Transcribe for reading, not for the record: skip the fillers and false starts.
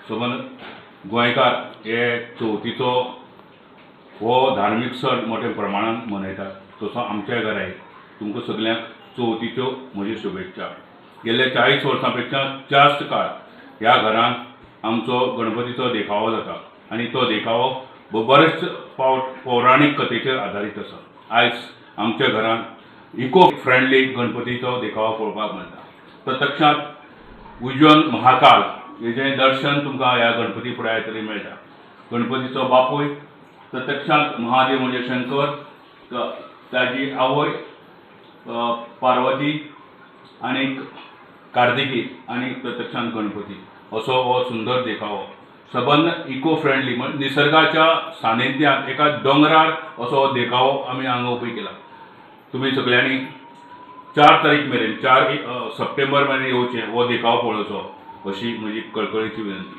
सबंद गोंयकार हे चवथीचो हो धार्मीक सण मोठ्या प्रमाणान मनयतात. तसो आमच्या घराय तुमकां सगल्यांक चवथीच्यो म्हज्यो शुभेच्छा. गेल्ल्या 40 वर्सां पेक्षा जास्त काळ ह्या घरांत आमचो गणपतीचो देखावो जाता आनी तो देखावो बरेच फावट पौराणीक कथेचेर आदारीत आसा. आयज आमच्या घरांत इको फ्रेंडली गणपतीचो देखावो पळोवपाक मेळटा. प्रत्यक्षांत उज्ज्वल महाकाल हेजें दर्शन तुमकां ह्या गणपती फुडें आयतरी मेळटा. गणपतीचो बापूय प्रत्यक्षांत महादेव म्हणजे शंकर, ताजी आवय पार्वती आनी कार्तिकी आनी प्रत्यक्षांत गणपती असो हो सुंदर देखावो. सबंद इको फ्रेंडली म्हणजे निसर्गाच्या सानिध्यांत एका दोंगरार असो हो देखावो आमी हांगा उबो केला. तुमी सगल्यांनी 4 तारीख मेरेन 4 सप्टेंबर मेरेन येवचें, हो देखावो पळोवचो अशी म्हजी कळकळीची विनंती.